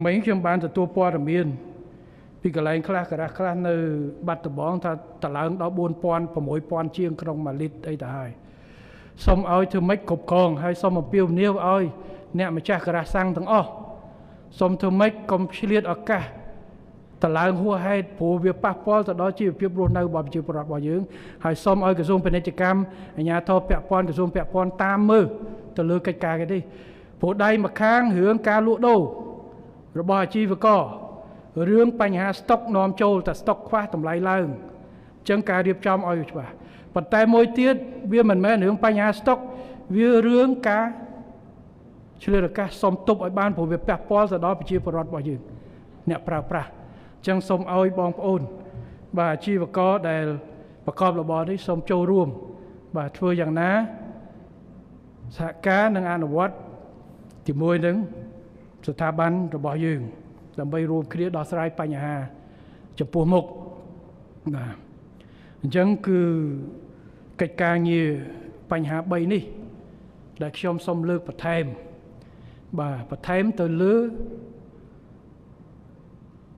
មិញខ្ញុំបានទទួលព័ត៌មានពីកន្លែងខ្លះ ការ៉ាស់ខ្លះនៅបាត់ដំបង ថាតឡើងដល់ 4000 6000 ជាងក្នុងមួយលីត្រអីទៅហើយ។ សូមឲ្យធ្វើម៉េចគ្រប់គ្រង ហើយសូមអំពាវនាវឲ្យអ្នកម្ចាស់ការ៉ាស់សាំងទាំងអស់ សូមធ្វើម៉េចកុំឆ្លៀតឱកាសតឡើងហួសហេតុ ព្រោះវាប៉ះពាល់ទៅដល់ជីវភាពរស់នៅរបស់ប្រជាពលរដ្ឋរបស់យើង។ ហើយសូមឲ្យក្រសួងពាណិជ្ជកម្ម អាជ្ញាធរពាក់ព័ន្ធ ក្រសួងពាក់ព័ន្ធតាមមើលទៅលើកិច្ចការគេនេះ ព្រោះដៃម្ខាងរឿងការលក់ដូររបស់អាជីវករ រឿងបញ្ហាស្តុកនាំចូល តែស្តុកខ្វះតម្លៃឡើង អញ្ចឹងការរៀបចំឲ្យច្បាស់។ ប៉ុន្តែមួយទៀត វាមិនមែនរឿងបញ្ហាស្តុក វារឿងការឆ្លៀតឱកាស សុំទប់ឲ្យបាន ព្រោះវាពាក់ព័ន្ធទៅដល់ប្រជាពលរដ្ឋរបស់យើងអ្នកប្រើប្រាស់។ អញ្ចឹងសូមឲ្យបងប្អូន បាទ អាជីវករដែលប្រកបរបរនេះ សូមចូលរួម បាទ ធ្វើយ៉ាងណាសហការនិងអនុវត្តជាមួយនឹងស្ថាប័នរបស់យើង ដើម្បីរួមគ្នាដោះស្រាយបញ្ហាចំពោះមុខ។ បាទ អញ្ចឹងគឺកិច្ចការងារបញ្ហា 3 នេះ ដែលខ្ញុំសូមលើកបន្ថែម បាទ បន្ថែមទៅលើ